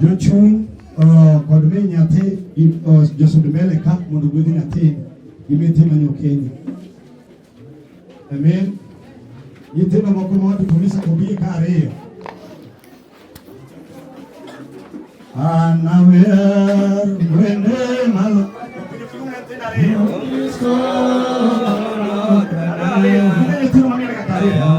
Jochung' kod min nyathi josud mbele ka mondo ogwedh nyathini gi methe manyokenyi. Amen. Nyithindo moko ma wadhi polisa kobi ka ariyo. Anawer wende malo. Nyithindo mang'eny kaka ariyo.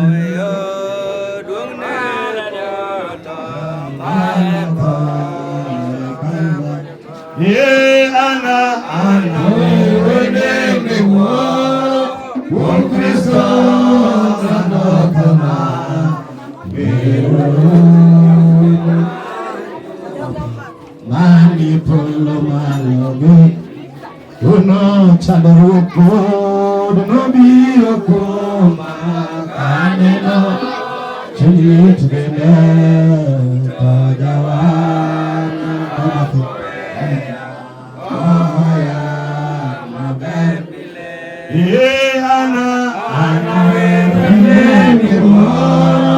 Ye ana ana wende miwo kuom Kristo sanotona mani polo malo uno chandruok pod nobiro kuoma kaneno chuny bende to jawana nomako oya maber ye ana ana wende miwuoro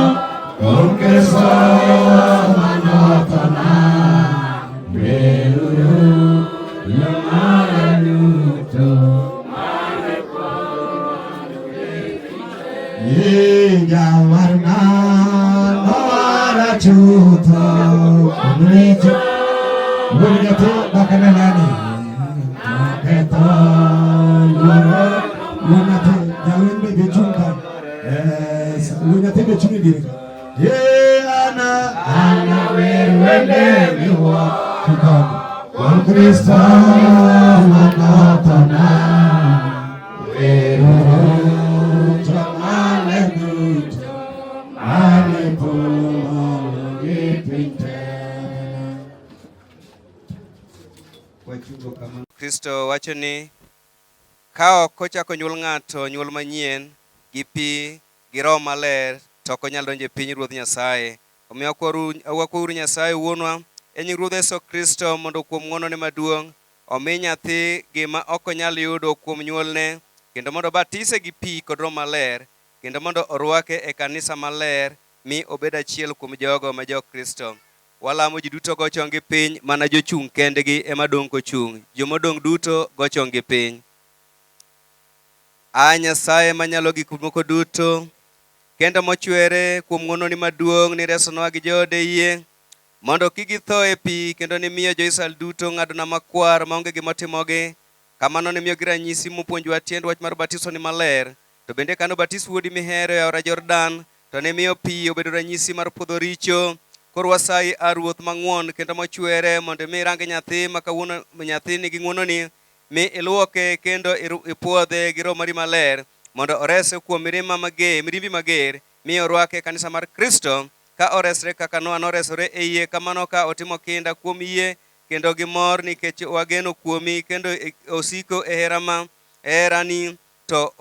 kuom Kristo manothona Beruru jomara duto Ye jawarna nowara chutho kuom richo. Wuod nyathi dakane nani? Ketho luoro. Wuod nyathi jalweny be chung' ka. Eh, wuod nyathi be chung' e diere ka. Ye ana ana wer wende miwa kukod kuom Kristo manothona weruru jomane duto mane polo malo gi piny te. Wachungo kamano. Kristo wacho ni ka ok ochako nyuol ng'ato nyuol manyien gi pi gi Roho Maler to ok onyal donjo e piny Ruodh Nyasaye. Omiyo wakwauru Nyasaye Wuonwa e nying Ruodh Yesu Kristo mondo kuom ng'wonone maduong' omi nyathi gima ok onyal yudo kuom nyuolne kendo mondo obatise gi pi kod Roho Maler kendo mondo orwake e kanisa maler mi obed achiel kuom jogo ma jo-Kristo. Walamo ji duto go chonggi piny, mana jochung' kendgi ema dong' kochung'. Jomodong' duto go chonggi piny. A Nyasaye manyalo gik moko duto, kendo mochwere kuom ng'wononi maduong' niresonwa gi joode yie, mondo kik githo e pi, kendo nimiyo jo-Israel duto ng'ado nam makwar maonge gima otimogi. Kamano nimiyogi ranyisi mopuonjowa tiend wach mar batisoni maler. To bende kane obatis wuodi mihero e aora Jordan, to nimiyo pi obedo ranyisi mar pwodho richo. Koro wasayi, a Ruoth mang'won kendo mochwere, mondo imi irang nyathi ma kawuono nyathini gi ng'wononi mi iluoke kendo ipwodhe gi Roho mari maler mondo orese kuom mirima mager, mirimbi mager, mi orwake e kanisa mar Kristo ka oresre kaka Noa noresore e yie, kamano ka otimo kinda kuom yie kendo gi mor nikech wageno kuomi kendo osiko e hera ma e herani to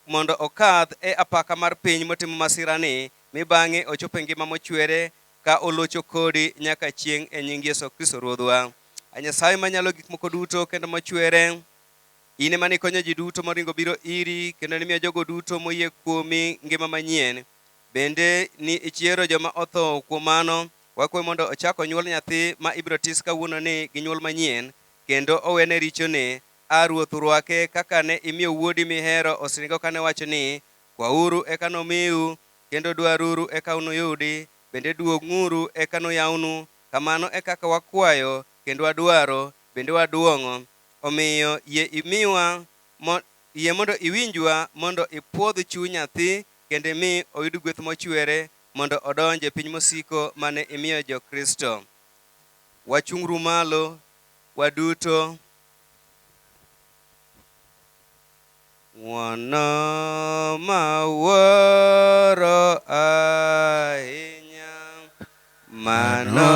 mondo okadh e apaka mar piny motimo masirani mi bang'e ochop e ngima mochwere ka olocho kodi nyaka chieng' e nying Yesu Kristo Ruodhwa. A Nyasaye manyalo gik moko duto kendo mochwere, in ema nikonyo ji duto moringo biro iri kendo nimiyo jogo duto moyie kuomi ngima manyien. Bende ni ichiero joma otho kuom mano, wakwayi mondo ochak onyuol nyathi ma ibiro tis kawuononi gi nyuol manyien kendo owene richone. A Ruoth, rwake kaka ne imiyo wuodi mihero osingo kane owacho ni, Kwauru eka nomiu, kendo dwaruru eka unuyudi, bende duong'uru eka noyawnu. Kamano e kaka wakwayo kendo wadwaro, bende waduong'o. Omiyo yie imiwa, yie mondo iwinjwa mondo ipwodh chuny nyathi kendo imi oyud gweth mochwere mondo odonj e piny mosiko mane imiyo jo-Kristo. Wachung'uru malo waduto. Ng'wono ma wuoro ahinya mano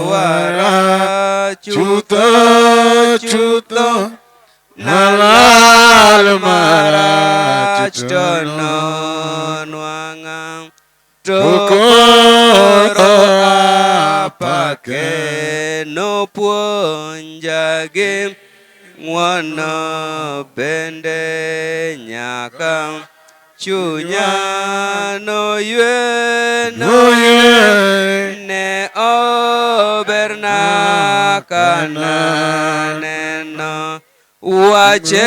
wara chutho chutho nalal marach to to nonwang'a to koro apake nopuonja gi ng'wono bende nyaka Chunya noywe Noywe. Ne oberna kana neno Wacherane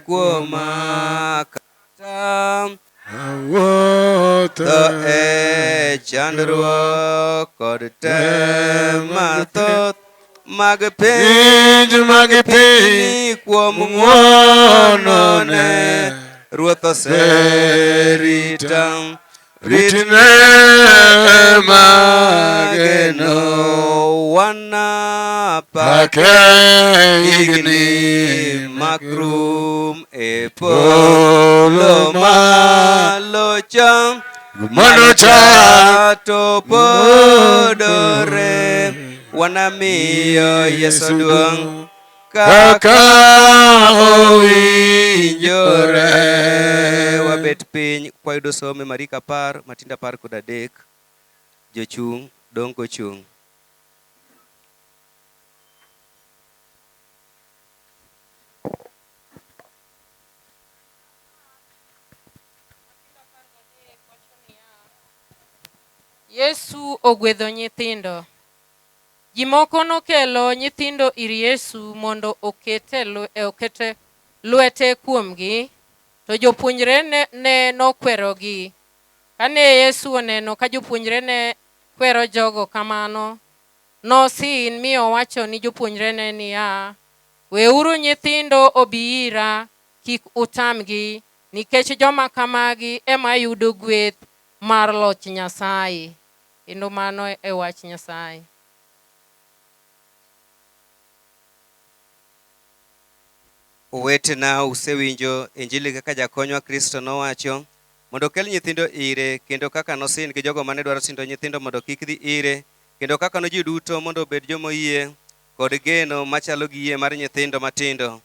kuoma kata Awuotho Tho e chandruok kod tem mathoth mag piny Pinj mag piny pinyni kuom ng'wonone Ruoth oserita Ritne mageno Wanapake Pake higni higni makrum e Polo polo malo cha Mano cha to podore wanamiyo Yesu duong' Kaka kaka owinjore Wabet piny kwayudo some Mariko 10 matindo 13 jochung' dong' kochung'. Yesu ogwedho nyithindo. Ji moko nokelo nyithindo ir Yesu mondo okete lwete kuomgi, to jopuonjrene ne nokwerogi. Kane Yesu oneno ka jopuonjrene kwero jogo kamano, nosin mi owacho ni jopuonjrene niya, Weuru nyithindo obi ira, kik utamgi, nikech joma kamagi ema yudo gweth mar loch Nyasaye. Kendo mano e wach Nyasaye. Owetena, usewinjo Injili kaka jakonywa Kristo nowacho mondo okel nyithindo ire, kendo kaka nosin gi jogo mane dwaro sindo nyithindo mondo kik dhi ire, kendo kaka nojiw duto mondo obed jomoyie kod geno machalo gi yie mar nyithindo matindo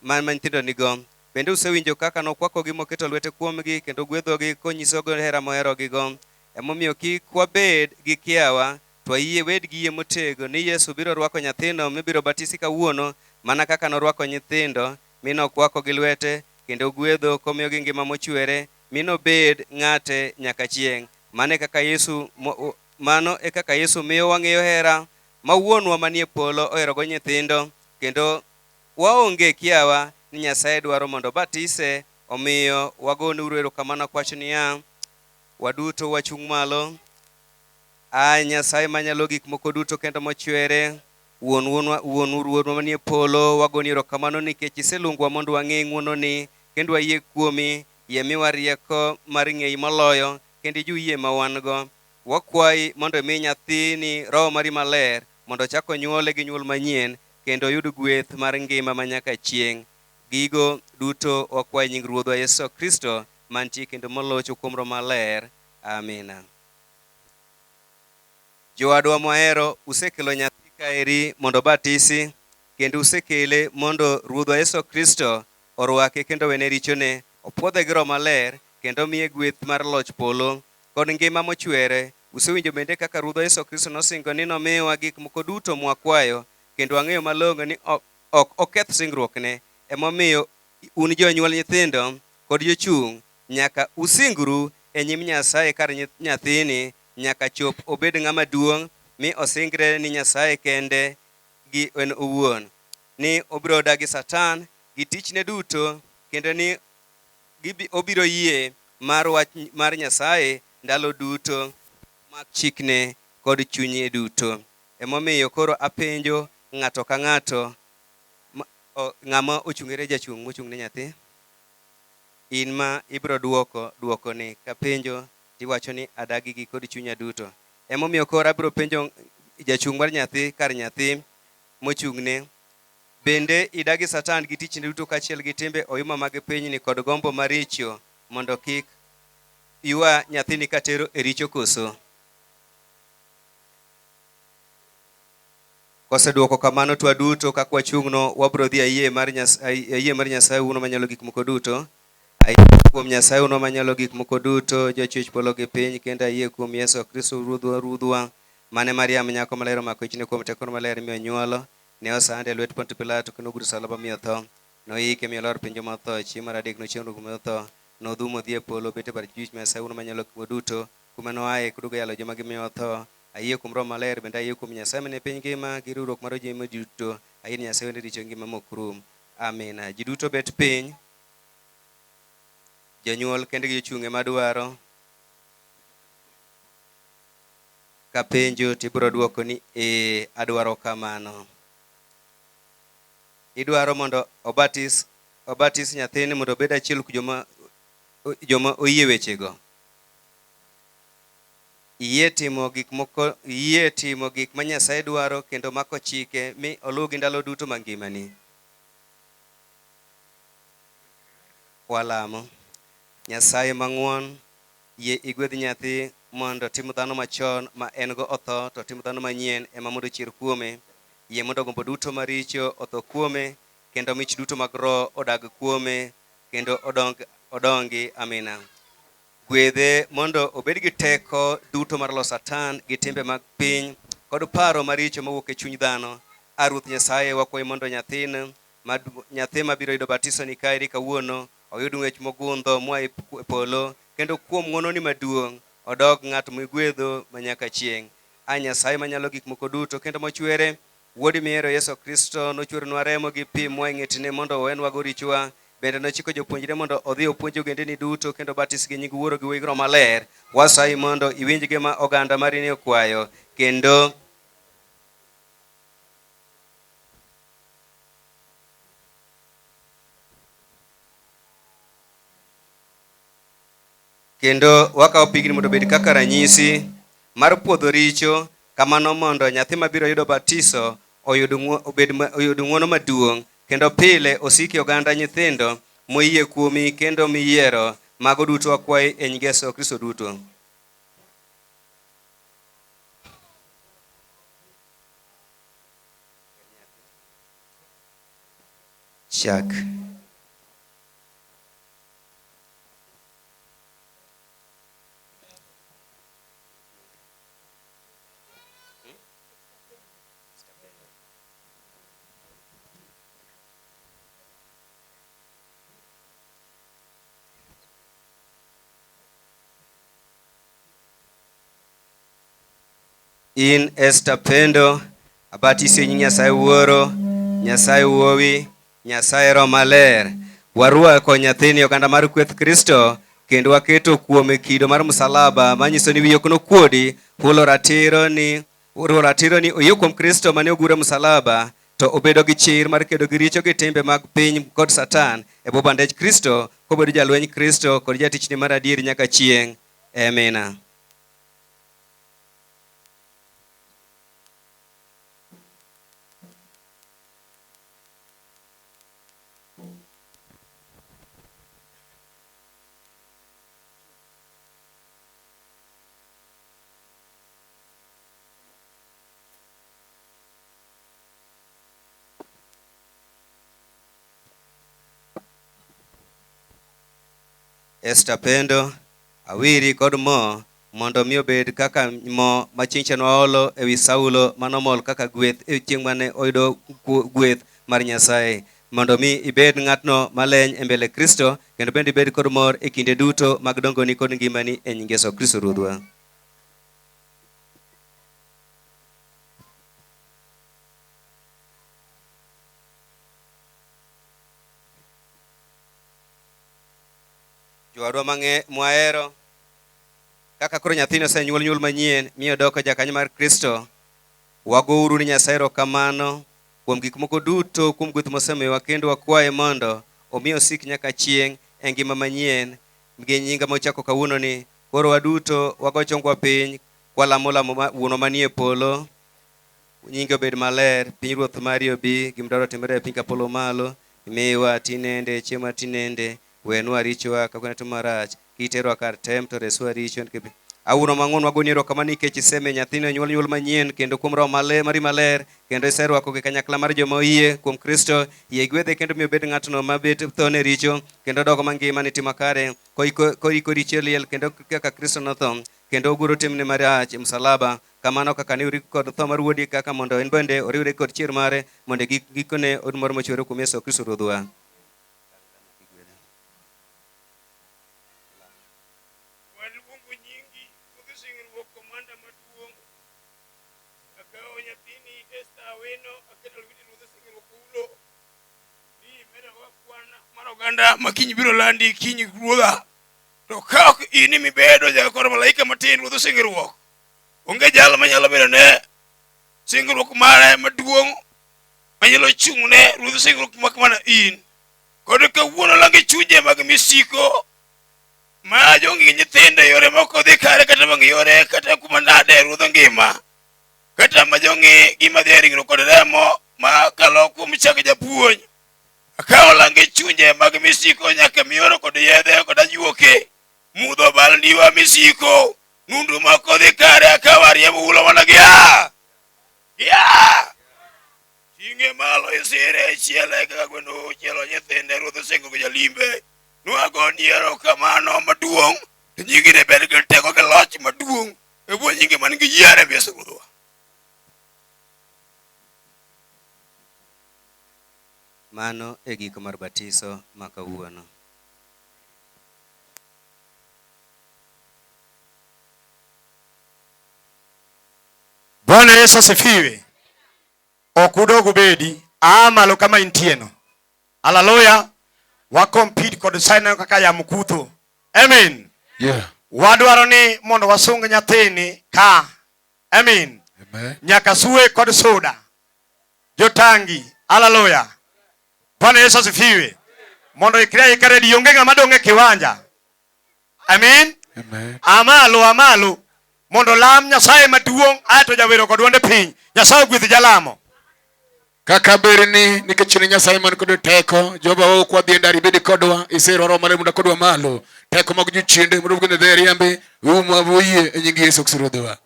ma nyithindo nigo. Bende usewinjo kaka nokwakogi moketo lwete kuomgi kendo gwedhogi konyisogo hera moherogigo. Emomiyo kik wabed gi kiawa, to wayie wed gi yie motego ni Yesu biro rwako nyathino mibiro batisi kawuono mana kaka norwako nyithindo mi nokwako gi lwete kendo gwedho komiyogi ngima mochwere mi nobed ng'ate nyaka chieng'. Mano e kaka Yesu mano e kaka Yesu miyo wang'eyo hera ma wuonwa manie polo oherogo nyithindo kendo waonge kiawa ni Nyasaye dwaro mondo obatise omiyo wagoneuru erokamano kwacho niya waduto wachung' malo. A Nyasaye manyalo gik moko duto kendo mochwere, wuon wuonwa wuon wuonwa manie polo, wagoni erokamano nikech iseluongowa mondo wang'e ng'wononi kendo wayie kuomi. Yie miwa rieko mar ng'eyi moloyo kendo ijiw yie ma wan go. Wakwayi mondo imi nyathini Roho mari maler mondo ochak onyuole gi nyuol manyien kendo oyud gweth mar ngima manyaka chieng'. Gigo duto wakwayi nying Ruodhwa Yesu Kristo mantie kendo molocho kuom Roho maler. Amina. Jowadwa mwahero, usekelo nyathi kaeri mondo obatisi kendo usekele mondo Ruodhwa Yesu Kristo orwake kendo owene richone, opwodhe gi Roho maler kendo omiye gweth mar loch polo kod ngima mochwere. Usewinjo bende kaka Ruodhwa Yesu Kristo nosingo ni nomiwa gik moko duto mwakwayo kendo wang'eyo malong'o ni ok oketh singruokne. Emomiyo un jonyuol nyithindo kod jochung' nyaka usingru e nyim Nyasaye kar nyathini nyaka chop obed ng'ama duong' mi osingre ni Nyasaye kende gi en owuon ni obiro dagi Satan gi tichne duto kendo ni obiro yie mar wach mar Nyasaye ndalo duto mak chikne kod chunye duto. Emomiyo koro apenjo ng'ato ka ng'ato ng'ama ochung'ere jachung' mochung' ne nyathi in ma ibiro duoko duoko ni kapenjo tiwacho ni adagi gi kod chunya duto. Emomiyo koro abiro penjo jachung' mar nyathi kar nyathi mochung'ne bende idagi Satan gi tichne duto kaachiel gi timbe oyuma mag pinyni kod gombo maricho mondo kik ywa nyathini katero e richo koso? Koseduoko kamano to waduto kaka wachung'no wabiro dhi ayie mar Nyasaye mar Nyasaye wuono manyalo gik moko duto. Ayie kuom Nyasaye wuono manyalo gik moko duto, jachwech polo gi piny, kendo ayie kuom Yesu Kristo Ruodhwa Ruodhwa, mane Mariam nyako maler omako ichne kuom teko maler mi onyuolo, ne osande e lwet Pontio Pilato kendo ogur salaba mi otho. Noyike mi olor piny joma otho, chieng' mar adek nochier kuom joma otho, nodhumo odhi e polo, obet e bat achwich Nyasaye Wuon Manyalo Gik Moko Duto, kuma noaye koduogo yalo joma gimiyo otho. Ayie kuom Roho Maler, bende ayie kuom Nyasaye manie piny ngima, gi riwruok mar ojende duto. Ayie ni Nyasaye wene richo ngima mok rum. Amina. Ji duto bet piny. Jonyuol kendgi ochung' ema dwaro. Kapenjo tibiro dwoko ni ee, adwaro kamano. Idwaro mondo obatis obatis nyathini mondo obed achiel kuom joma joma oyie wechego. Iyie timo gik moko iyie timo gik ma Nyasaye dwaro kendo mako chike mi oluwgi ndalo duto mag ngimani. Walamo. Nyasaye mang'won, yie igwedh nyathi mondo tim dhano machon ma en go otho to tim dhano manyien ema mondo ochier kuome. Yie mondo gombo duto maricho otho kuome kendo mich duto mag Roho odag kuome kendo odong odongi. Amina. Gwedhe mondo obed gi teko duto mar lo Satan gi timbe mag piny kod paro maricho mawuok e chuny dhano. A Ruoth Nyasaye, wakwayi mondo nyathini nyathi mabiro yudo batiso ni kaeri kawuono oyud ng'wech mogundho moa e polo kendo kuom ng'wononi maduong' odog ng'at migwedho manyaka chieng'. A Nyasaye manyalo gik moko duto kendo mochwere, Wuodi mihero Yesu Kristo nochweronwa remo gi pi moa e ng'etne mondo owenwago richowa. Bende nochiko jopuonjre mondo odhi opuonj ogendini duto kendo obatisgi e nying Wuoro gi Wuowi gi Roho Maler. Wasayi mondo iwinj gima oganda mari ni okwayo kendo kendo wakawo pigni mondo obed kaka ranyisi mar puodho richo kamano mondo nyathi mabiro yudo batiso oyud obed oyud ng'wono maduong' kendo pile osiki oganda nyithindo moyie kuomi kendo miyiero mago duto wakwayi e nying Yesu Kristo duto. Chak. In Esther Pendo, abatisi e nying Nyasaye Wuoro, Nyasaye Wuowi, Nyasaye Roho Maler. Warwako nyathini oganda mar kweth Kristo kendo waketo kuome kido mar msalaba manyiso ni wiye ok nokuodi, hulo ratiro ni hulo ratiro ni oyie kuom Kristo mane ogure msalaba to obedo gi chir mar kedo gi richo gi timbe mag piny kod Satan e bwo bandech Kristo kobedo jalweny Kristo kod jatichne mar adier nyaka chieng'. Amina. Esther Pendo, awiri kod mo mondo mi obed kaka mo ma chieng' cha nwaolo ewi Saulo manomol kaka gweth e chieng' mane oyudo gweth mar Nyasaye mondo mi ibed ng'atno maleny e mbele Kristo kendo bende ibed kod mor e kinde duto mag dongoni kod ngimani e nying Yesu Kristo Ruodhwa. Jowadwa mwahero, kaka koro nyathini osenyuol nyuol manyien mi odoko jakanyo mar Kristo, wagouru ni Nyasaye erokamano kuom gik moko duto kuom gweth mosemiyowa kendo wakwaye mondo omi osik nyaka chieng' e ngima manyien gi nyinga mochako kawuononi. Koro waduto wago chongwa piny kwalamo lamo Wuonwa manie polo. Nyingi obed maler, pinyruoth mari obi, gima idwaro otimre e piny ka polo malo. Miwa tinende chiemo tinende, wenwa richowa kaka watimo marach, kik iterwa kar tem to reswa richo. Awuoro mang'won wagoni erokamano nikech isemiyo nyathini onyuol nyuol manyien kendo kuom Roho maler mari maler kendo iserwako gi kanyakla mar joma oyie kuom Kristo. Yie igwedhe kendo mi obed ng'atno mabet thone richo kendo odogo mangima ni tim makare koiko richo e liel kendo kaka Kristo notho kendo oguro timne marach e msalaba kamano kaka ne ori kod tho mar wuodi kaka mondo en bende oriwre kod chier mare mondo gikone od mor mochwere kuom Yesu Kristo Ruodhwa. Awino aketo lweti ruodh singruok ulo. Ni medo go kwan mar oganda ma kiny biro landi kiny ruodha. To ka ok in mibedo jakor malaika matin ruodh singruok. Onge jal manyalo bedo ne singruok mare maduong' manyalo chung'ne ruodh singruok mak mana in. Kod kawuono langi chunje mag misiko ma jonge gi nyithindo e yore moko dhi kare kata bang' yore kata kuma nade ruodh ngima. Kata ma jong'i gima dhi e ringruok kod remo ma kalo kuom chak japuonj. Akawo lange chunje mag misiko nyaka mioro kod yedhe kod ajuoke. Mudho bal ndiwa misiko. Nundu moko dhi kare akawo ariembo ulo mana gi a. Gi a. Ting'e malo isire chiele kaka gweno chielo nyithinde ruodh osingo gi jalimbe. Nwagoni erokamano maduong' to nyingi ne bed gi teko gi loch maduong' e bwo nyinge man gi yiere Yesu ruodhwa. Mano e giko mar batiso ma kawuono. Bwana Yesu asifiwe. Ok udog ubedi, aa malo kama intieno. Haleluya. Wa compete kod sign kaka yamo kutho. Amen. Yeah. Wadwaro ni mondo wasung nyathini ka. Amen. Amen. Nyaka suwe kod soda. Jotangi. Haleluya. Bwana Yesu asifiwe. Mondo ikre aika ready, onge ng'ama dong' e kiwanja. Amen. Amen. Amalo amalo mondo lam Nyasaye maduong' aeto jawero kod duonde piny. Nyasaye ogwedh jalamo. Kaka berni nikech in Nyasaye man kod teko, Jehova ok wadhi e ndara ibed kodwa, isero roho maler mondo kodwa malo. Teko mag jochiende mondo ogene dhi riembi, umwa boyie e nying Yesu Kristo Ruodhwa.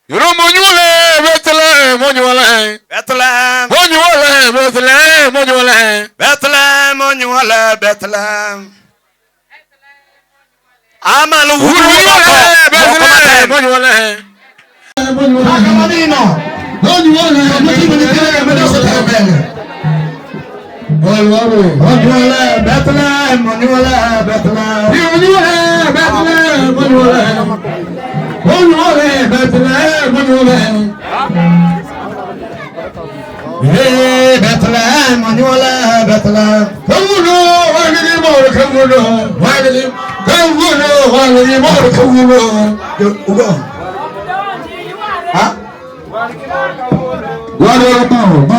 Romo onyuole Bethlehem onyuole Bethlehem, onyuole Bethlehem onyuole Bethlehem onyuole Bethlehem. Amalo Uru onyuole Bethlehem onyuole Kaka manino. Moting'o nyithindo madongo tero mbele. Onyuole Bethlehem, onyuole Bethlehem. Onyuole Bethlehem onyuole onyuole Bethlehem onyuole Hey, Bethlehem, onyuole Bethlehem. Kawuono wan gi mor kawuono wan gi kawuono wan gi mor kawuono Ugo. Ha? Wan gi mor.